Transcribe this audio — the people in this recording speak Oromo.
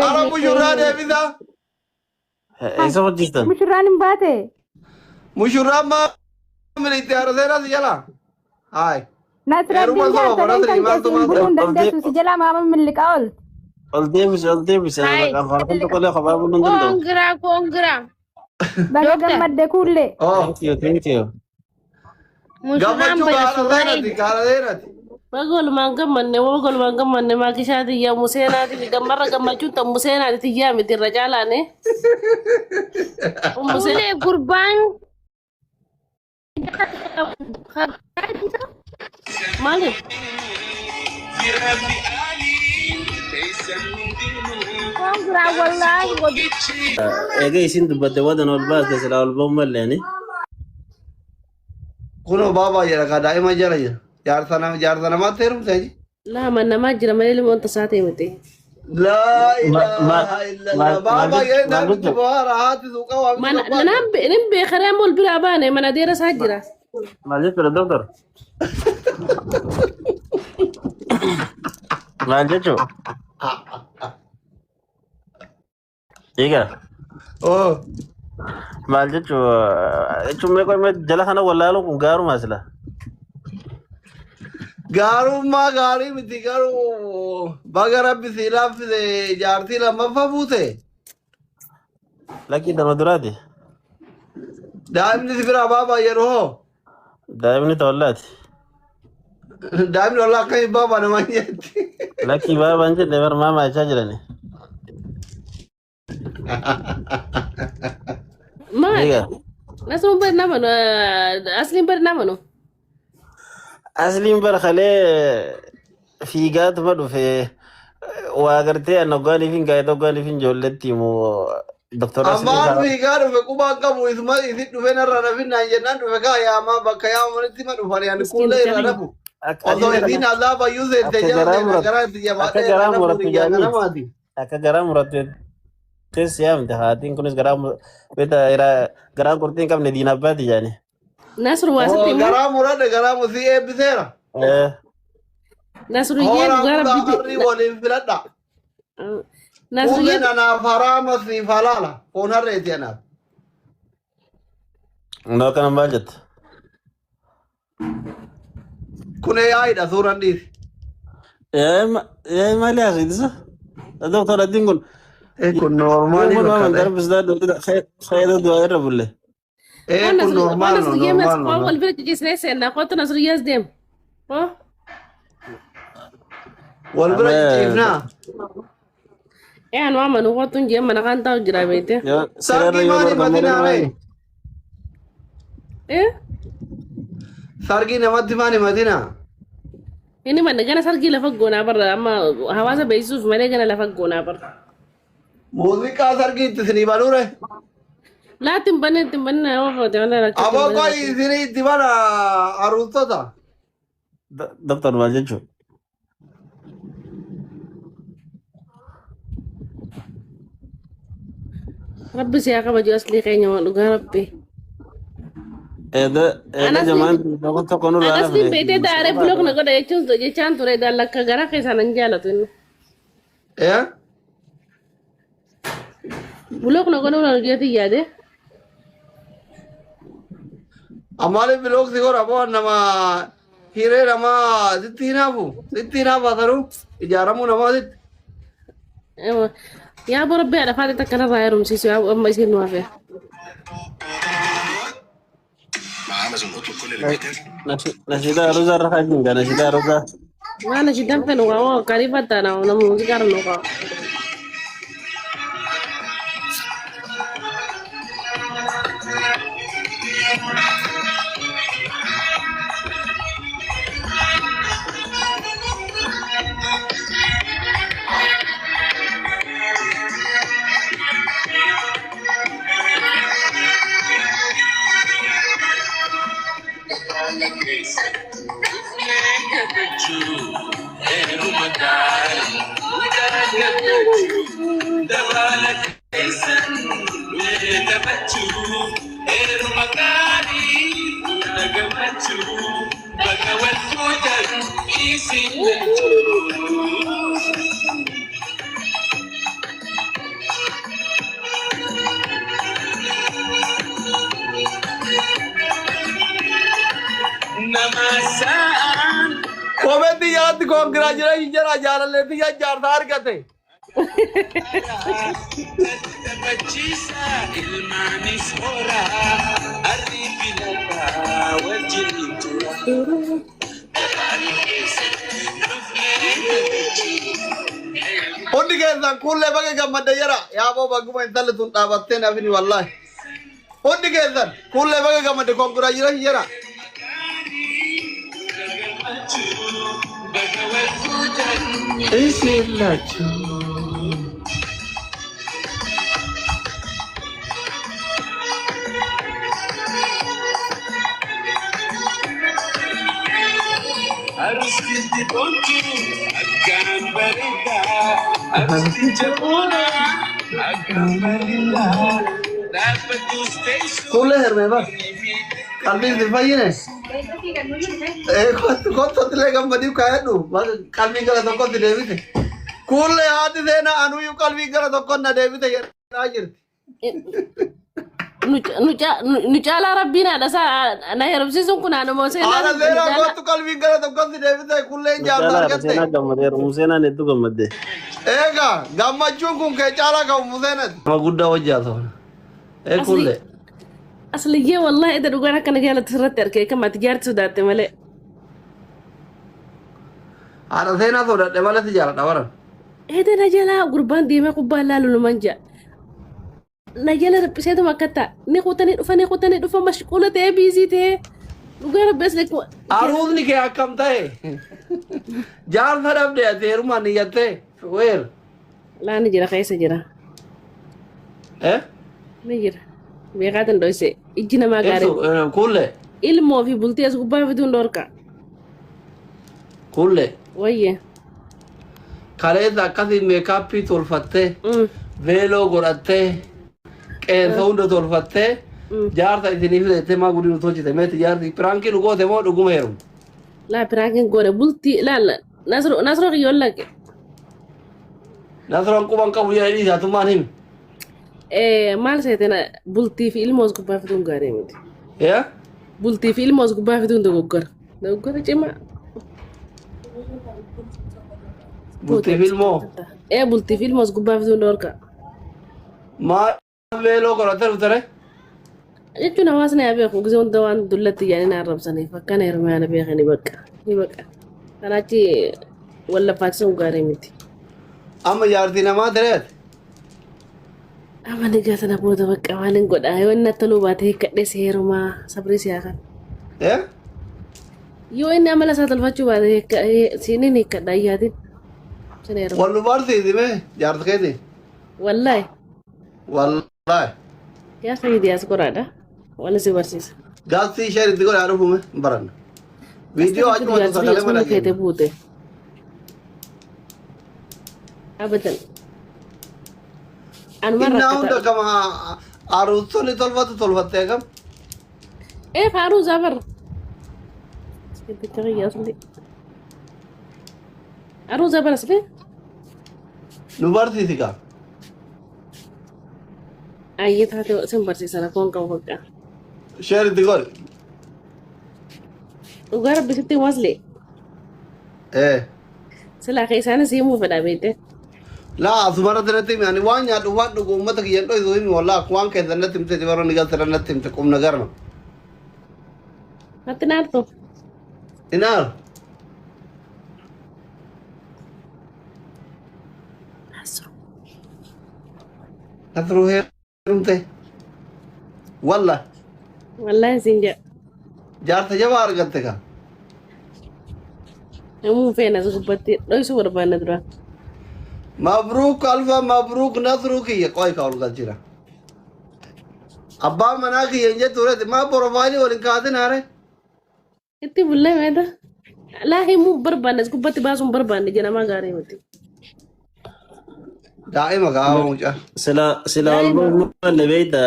Ara mushurraa deebisaa. Eessa hojjetan? Mushurraan hin baate. Mushurraan maa militti haara seenaa si jala. Haay. Nasraddiin Heeruma saba jaartoleen Nasri kan maaltu keessiin maal buluu hin ta'e? dandeessu si jalaa maama milliqaa oolti. Ol deebisi ol deebisi. Hai. Afaan kun tokkollee kophaa buluu hin danda'u. Congra, congra. Baga Doctor. gammadde kuullee. Oh. Thank you, thank you. Mushurraan Gammachuu bada haara suuraa seenati haara seenati. Baga walumaan gammanne baga walumaan gammanne maakishaa tiyyaa museenaati gammarra gammachuun tan museenaati tiyyaa miti irra caalaane. Museen Kuulee gurbaan maali? Congra wallaahi godhu. Eega isin dubbatte wadan ol baaste silaa ol ba'u malleeni. Kunoo baabaa jedha kaa daa'ima jala jira. Jaarsa nama jaarsa namaatti heerumte aji. Lama namaa jira malee ilmoon tasaa ta'e miti. Laa ilaaha illallah. Baabaa jedhee Maal daa'imti jechuun? bohaara haati suuqaa waamti Mana barbaade. naan nin beekaree amma ol biraa baane mana deera isaa jira. Maal jechuudha doktor? Maal jechuu? Egaa Oh. maal jechuu jechuun meeqa jala kana wallaaluun kun gaaruma sila. Gaarummaa gaarii miti garuu baga rabbi si laaffise jaartii lammaffaa fuute. Lakkii dama duraati. Daa'imni si biraa baabaa jedhu hoo. Daa'imni tollaati. Daa'imni ollaa akka hin baabaa namaan jetti. Lakkii baabaan jenne bar maamaa jechaa jirani. Maal? Egaa Nasuun bari nama asliin bari nama nu. asliin bara kalee fiigaatuma dhufe waa gartee an hoggaaniif hin gaa'e hoggaaniif hin ijoolletti himu doktor asliin Ammaan kaa fiigaa dhufe qubaan qabu isuma isin dhufe narra nafinnaan jennaan dhufe kaa yaamaa bakka yaamamanitti ma dhufani ani kuullee irra nafu. akka Osoo isiin allaa bayyuu seente akka jala garaa seena murattu garaa itti akka jabaadhee irra garaa nafuun murattu ijaa jaanii ganamaati. akka garaa murattu teessi yaamte haatiin kunis garaa beekta garaa qurxii hin qabne diina abbaati jaanii. Nasru waa Oo sitti himu. garaa muradhe garaa musii eebbiseera. Nasruyyee Hooraa dhugaa bulaa rabbiiti. harrii waliin filadha. Nasruyyee Kuuleen anaaf haraama siif halaala. Foon harreeti anaaf. Ndoo akkana maal jette? Kun AIdha suuraan dhiisi. Yaa maali haasofsiisa? Doktor Addiin kun Kun yoo noormaalii mana fakkaata. amantaa rabbistaa fayyada du'aa irra bulle. Kun Waan normaal Nasruyyee mas normaal waan wal bira ciciisnee seenna kootu Nasruyyees deem. Hoo? Wal bira Amee ciciifnaa. Ee anu amanu kootu hin jee mana kan taa'u jira beekte. yoo sirarra Sargii yoo maal dorgomne himatinaa maali? mee? Eh? Sargii namatti maal himatinaa? Inni manna gana sargii lafa goonaa barra amma hawaasa beeksisuuf malee gana lafa goonaa barra. Muuziqaa sargii itti isinii banuure? Laatti hin banne itti hin banne nama foote malee rakkoo itti hin Aboo banne qoy rakkoo. isinii itti bana aruustota. Doktor maal jechuun? Rabbi si haa kabaju aslii keenya waan dhugaa rabbi. Eeda eeda Anasliin jamaan tokko tokko nurraa anasliin hafne. beektee daaree bulook na godha jechuun jechaan ture daallakka garaa keessaan hin jaalatu inni. Eh? Bulook na godhuu na hojjetu yaade. Amaaliif bilooksi godha boo nama hiree namaa sitti hinaafu sitti hinaafa sanuu ijaaramuu namaa sitti. Yaa boo rabbi haadha faate takka narraa heerumsiisu yaa amma isiin nu hafe. Nashidaa Aruuzaa irra kaajin gaa nashidaa Aruuzaa. Waan ashidan fedhu waa waa qariifa taana nama muuziqaa irra nu qaba. Dhumarratti congratulation jedha jaalallee tiyya jaarsa argate. Hundi keessan kuullee baga gammadde jedha. Yaaboo bagguma intalli tun dhaabattee nafini wallaahi. Hundi keessan kuullee baga gammadde congratulation jedha. Isin lachuu. Kuullee hermee bar. Qalbiin si fayyine. Kottu kottu illee gammadii kaayadhu. Qalbii gara tokkotti deebite. Kuullee haati seenaa anuyyuu qalbii gara tokkotti na deebite jedhaa jirti. Nu caalaa rabbiin haadha isaa na heerumsiisuun kun haadha seenaa Haadha nu seenaa caalaa. kottu qalbii gara tokkotti deebite kuulleen jaarsa Caalaa argatte. seenaa gammadeera. Museenaan hedduu gammadde. Egaa gammachuun kun kee caalaa qabu Museenati. Nama guddaa hojjaata. Ee kuullee. Asliyyee wallahi edda dhugaan akkana jaalatu sirratti argee kam ati jaarti sodaatte malee. Haadha seenaa sodaadhe malee si jaaladha baran. Edda na jalaa gurbaan deemee kubbaa laalu numan jaa. Na jala riphiseetuma akka ta'a. Ni kutanii dhufa ni kutanii dhufa mashquula ta'ee busy ta'ee dhugaa rabbi asli. Aruusni kee akkam ta'e? Jaarsa dhabde ati heerumaan niyyattee weer. Laa ni jira keessa jira. Eh? Ni jira. Beekaatiin dhoyse ijji namaa gaarii. Ibsu kuullee Ilmoo fi bultii as gubbaa fiduun dhorka. kuullee Wayye. kaleessa akkasii makeup tolfattee veeloo godhattee qeensa hunda tolfattee jaarsa isinii fidattee maa gudii nu tolchite meeti jaarsi prank nu goote moo dhuguma heerumu. Laa prankiin goone bultii laala nasroo nasroo kiyyoon laqe. Nasroon quban qabu jedhee dhiisaatummaan himi. Maal seeteen bultii fi ilmoo as gubbaa fiduun gaarii miti. Yaa? Bultii fi ilmoo as gubbaa fiduun dogoggora. Dogoggora cimaa. Bultii fi ilmoo Ee bultii fi ilmoo as gubbaa fiduun dhorka. maal veeloo godhattee dhuftere? Jechuun hawaasni haa beeku gisee hunda waan dullatti yaanii na arrabsaniif akkana hirmaa na beekani bakka ni baqa. Kanaachi wallaffaachisuun gaarii miti. Amma jaartii namaa tireeti. Amma ni gaata na booda bakka waan hin godhaa yoo inni attaluu baate hiikkadhee si heerumaa sabrii si haa kan. Eh? Yoo inni amala isaa tolfachuu baate siinin hiikkadha ayyaatiin. Sin heeruma. Wal nu barsiisi mee jaarsa keeti. Wallaahi. Wallaahi. Jaarsa diiyaasporaadha. Wala si barsiisa. Gaazii isheen itti godhaa dhufume hin baranna. Viidiyoo achuma sagalee mana keete keenya. buute. Abadan. Anuma Innaa hunda rakkata. kama aruustonni tolfatu tolfattee kam? Ee faaruu zafar. Itti kiyya asli. Aruu zafar asli. Nu barsiisi kaa. Ayyee taate sin barsiisa rakkoon qabu bakka. Isheen itti godhi. Dhugaa rabbi sitti wasli. Ee. Silaa keessaanis himuu fedha beekte. Laa asumarratti natti himi ani waan nyaadhu waan dhugu uummata kiyyan dho'isu himi wallaa waan keessan natti himte baroonni galtana natti himte qubna garma. Natti naartu. Inaaru. Nasruu heerumte. Walla Wallaahi siin jedha. jaarsa jabaa argatte ka. Himuu feena as gubbatti dho'isuu barbaanna dura. Mabruuk alfa mabruuk nasruu kiyya qoy ka ol galchira. Abbaan manaa kiyya hin jettu reeti maa profile waliin kaatin haare. Itti bullee meeta. Laa himuu barbaanne as gubbatti baasuun barbaanne jedhamaa gaarii miti. Daa'ima gaafa mucaa. Sila sila wal malle beekta.